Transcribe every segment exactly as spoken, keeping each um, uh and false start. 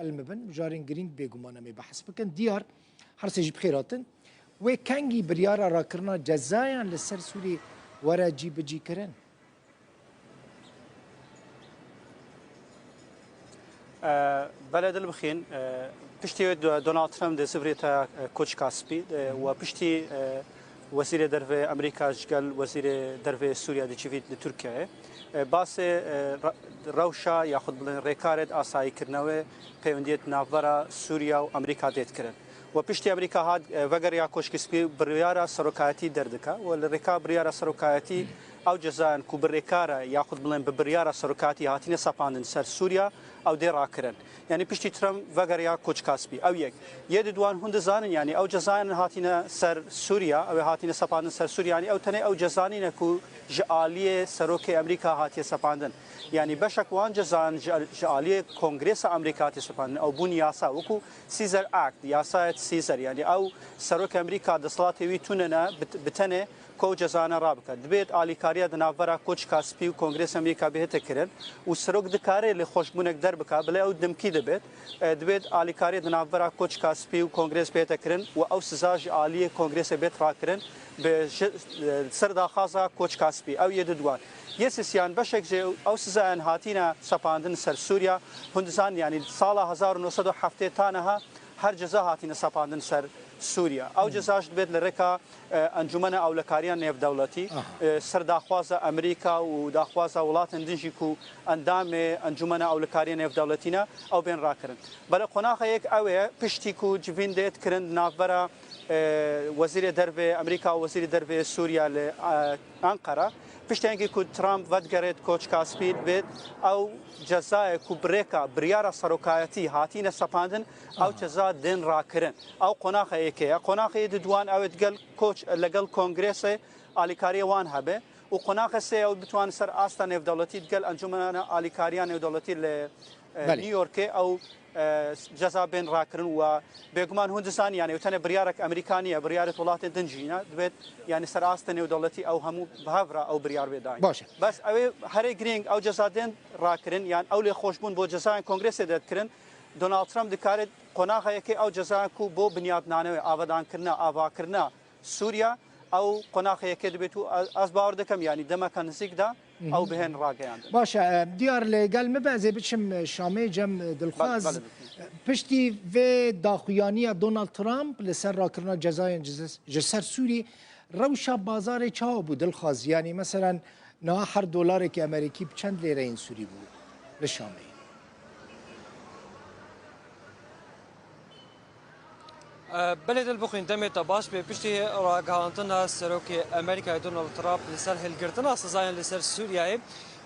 Li min bin, mijarên girîng bêguman em ê behs bikin. Diyar, her sê jî bi xêr hatin. Wê kengî biryara rakirina cezayan li ser Sûriyê were cîbicîkirin? E, belê dilbixîn, e, piştî Do-, Donald Trump dê zivrê te, e, koçka spî, e, we piştî, e, wezîrê derve Amerîka ji gel wezîrê derve Sûriya dicivît li Tirkiyeyê. E, basê, e, re-, rewşa yaxud bilin rêkarê di asayîkirina wê pêwendiyê di navbera Sûriya û Amerîka dê dikirin. We piştî Amerîka hat, e, vegeriya Koçkê Spî biryara serokayetî derdike. We li rêka biryara serokayetî ew cezayan ku bi rêkara yaxud bilin bi biryara serokayetî hatine sepandin ser Sûriya, ew dê rakirin. Yanî piştî Trump vegeriya Koçka Spî. Ew yek. Yê diduan hûn dizanin, yanî ew cezayan hatine ser Sûriya, ew ê hatine sepandin ser Sûriya. Yanî ew tenê ew ceza nîne ku ji aliyê serokê Amerîka hatiye sepandin. Yanî beşek wan cezan ji, ji aliyê Kongresa Amerîka hatiye sepandin. Ew bûn yasa, wekû Caesar Act, yasaya Caesar. Yanî ew serokê Amerîka desthilatê wî tune ne, bi, bi tenê ku ew cezana rabike. Dibêt alîkariya di navbera Koçka Spî û Kongresa Amerîka bihête kirin û serok dikare lê xweşbûnek derbike, bilê ew dimkî dibêt. E, dibêt alîkariyê di navbera Koçka Spî û Kongres bihête kirin û ew siza ji aliyê Kongresê bêt rakirin bi ji, e, ser daxwaza Koçka Spî. Ew yê diduan. Yê sisiyan beşek ji ew sizayan hatîne sepandin ser Sûriya. Hûn dizanin, yanî sala hezar û neh sed û heftê ta niha her ceza hatîne sepandin ser Sûriya. Ew ceza jî dibêt li rêka, e, Encûmena Ewlekariya Nêvdewletî, e, ser daxwaza Amerîka û daxwaza welatên din jî ku endamê Encûmena Ewlekariya Nêvdewletî ne, ew bên rakirin. Belê qonaxa yek ew ê, piştî ku civîn dê dikirin di navbera, e, Wezîrê Dervê Amerîka û Wezîrê Dervê Sûriya li, e, Ankara, piştengî ku Trump vedigerêt Koçka Spî bêt, ew cezayê ku bi rêka biryara serokayetî hatîne sepandin, ew ceza dên rakirin. Ew qonaxa yekê ye. Qonaxa yê diduan ew ê digel koç, legel Kongresê alîkariyê wan hebe û qonaxa sê ew bitwan ser asta nêvdewletî digel Encûmena Alîkariya Nêvdewletî li, e, Belê. New Yorkê ew, e, ceza bên rakirin û bêguman hûn dizanin, yanî ew tenê biryarek Amerîka niye, biryarek welatên din jî ne, dibêt, yanî ser asta nêvdewletî ew hemû bi hev re ew biryar bê dayîn. Baş e. Bes ew ê herê girîng ew ceza dên rakirin, yan ew lêxweşbûn bo cezayên Kongresê de dikirin. Donald Trump dikare qonaxa yekê ew cezayên ku bo binyatnanewê, avadankirina, avakirina Sûriya, ew qonaxa yekê dibêt û ez, ez bawer dikim, yanî demeka nizîk de ew bihên rageyandin. Baş e, e, diyar li gel min be, ez ê biçim, e, Şamê, Cem, e, Dilxwaz. Belê, belê, bikin. E, piştî vê daxuyaniya Donald Trump li ser rakirina cezayên ji, ji ser Sûrî, rewşa bazarê çawa bû, Dilxwaz? Yanî, meselen, niha her dolarekî Amerîkî bi çend lêreyên Sûrî bû li Şamê? E, belê Dilbixwîn, demê te baş be. Piştî ragihandina Serokê Amerîkayê Donald Trump li ser hilgirtina sizayên li ser Sûriyeyê,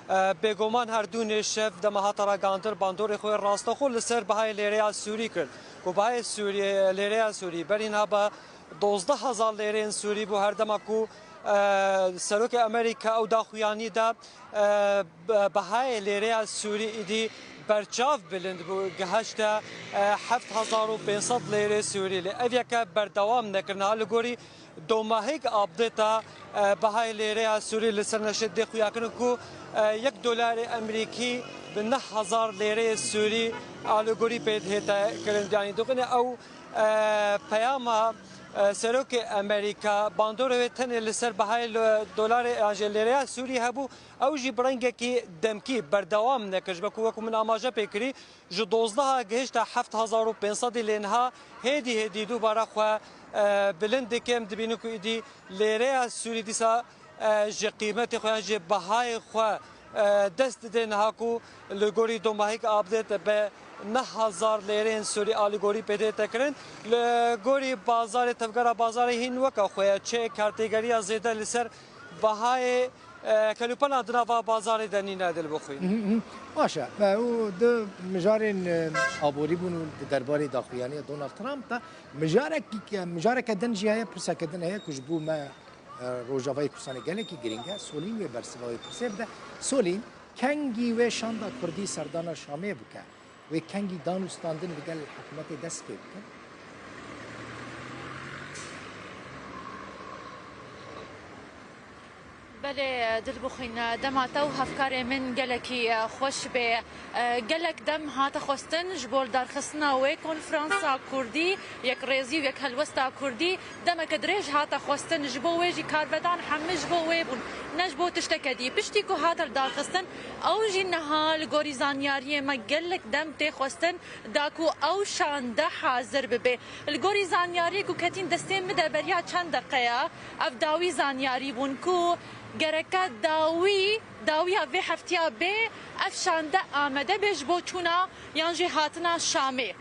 e, bêguman her du nêşev dema hate ragihandin bandorê xwe rasteqûn li ser bihayê lêreya Sûrî kir. Ku bihayê Sûrî, lêreya Sûrî berî niha be dozdeh hezar lêreyên Sûrî bû, her dema ku, e, Serokê Amerîka ew daxuyanî da, e, be-, behayê lêreya Sûrî îdî berçav bilind bû, gihişte, e, heft hezar û pênc sed lêrê Sûrî. Lê ev yeke berdewam nekir. Niha li gorî domahîk update-a, e, behayê lêreya Sûrî li ser neşê dê xuyakirin ku, e, yek dolarê Amerîkî bi neh hezar lêreyê Sûrî a li gorî pê dihête kirin. Yanî dixwîne ew, e, peyama, e, Serokê Amerîka bandorê wê tenê li ser behayê lo-, dolarê an jî lêreya Sûrî hebû. Ew jî bi rengekî demkî berdewam nekir. Ji ber ku wekû min amaje pê kirî, ji dozdeha gihişte heft hezar û pênc sedî, lê niha hêdî hêdî dubare xwe, e, bilind dike. Em dibînin ku îdî lêreya Sûrî dîsa, e, ji qîmetê xwe yan jî bihayê xwe, e, dest dide. Niha ku li gorî domahîk update be neh hezar lêreyên Sûrî a li gorî pê dihête kirin. Li gorî bazarê, tevgera bazarê hîn weke xwe ye. Çi kartêgeriya zêde li ser bihayê, e, kelûpela di nava bazarê de nîne, Dilbixwîn. Mhm, mhm. Baş e. E, û du mijarên, e, aborî bûn û di derbarê daxuyaniya Donald Trump de mijarek, mijareke din jî heye, pirseke din heye ku ji bo me, e, Rojavayê Kurdistanê gelekî girîng e. Solîn wê bersiva wê pirsê bide. Solîn, kengî wê şanda Kurdî serdana Şamê bike? Wê kengî dan û standin li gel hikûmetê dest pê bikin? Lê, e, Dilbixwîn, e, dema te û hevkarê min gelekî, e, xweş be. E, gelek dem hate xwestin ji bo lidarxistina wê konferansa kurdî, yekrêzî û yekhelwesta kurdî. Demeke dirêj hate xwestin, ji bo wê jî karvedan hemî ji bo wê bûn, ne ji bo tişteke dî. Piştî ku hate lidarxistin, ew jî niha li gorî zanyariyê me gelek dem tê xwestin da ku ew şande hazir bibe. Li gorî zanyariyê ku ketîn destê min de beriya çend deqeya, ev dawî zanyarî bûn ku gereke dawî, dawiya vê heftiya bê ev şande amede bê ji bo çûna yan jî hatina Şamê.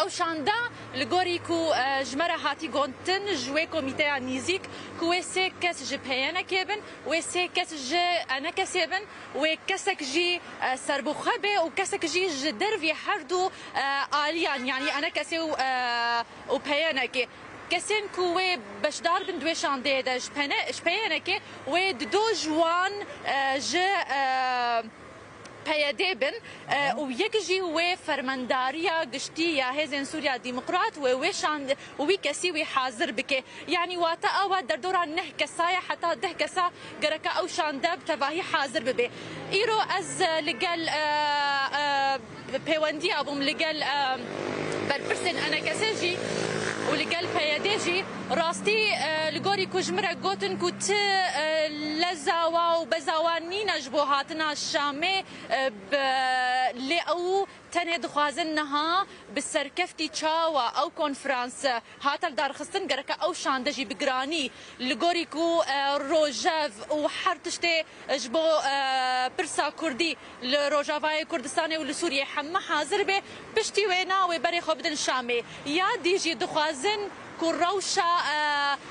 Ew şande li gorî ku, e, ji me re hatî gotin ji wê komîteya nîzîk ku wê sê kes ji P Y N'ê bin, wê sê kes ji E N K'ê bin, wê kesek jî, e, serbixwe be û kesek jî ji dervî her du, e, aliyan, yanî E N K'ê û, e, û P Y N'ê. Kesên ku wê beşdar bin di wê şandeyê de ji P Y N, ji P Y N'ê wê dido ji wan, e, ji, e, P Y D'ê bin, e, û yek jî wê fermendariya giştî ya Hêzên Sûriya Demokrat wê wê şand-, wî kesî wî hazir bike. Yanî wate ew e derdora neh kesa ye heta deh kesa gereke ew şande bi tevahî hazir bibe. Îro ez, e, li gel, e, e, pêwendiya bûm li gel, e, berpirsên E N K'ê jî û li gel P Y D'ê jî. Rastî, e, li gorî ku ji min re gotin ku ti, e, leza wa û beza wa nîne ji bo hatina Şamê, e, bi, lê ew tenê dixwazin niha bi serkeftî çawa ew konferans hate lidarxistin, gereke ew şande jî bi giranî, li gorî ku, e, rojev û her tiştê ji bo, e, pirsa kurdî li Rojavayê Kurdistanê û li Sûriyê hemû hazir be, piştî wêna wê berê xwe bidin Şamê. Ya dî jî dixwazin ku rewşa, e,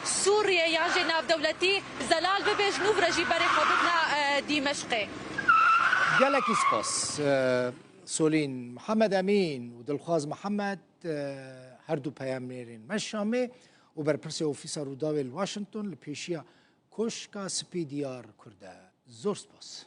Sûriyê yan jî navdewletî zelal bibe, ji nû re jî berê xwe bidine, e, Dîmeşqê. Gelekî spas. E, Solîn Mihemed Emîn û Dilxwaz Mihemed, e, her du peyamnêrên me Şamê û berpirsê Ofîsa Rûdawê li Washington li pêşiya Koşka Spî Diyar Kurd e. Zor spas.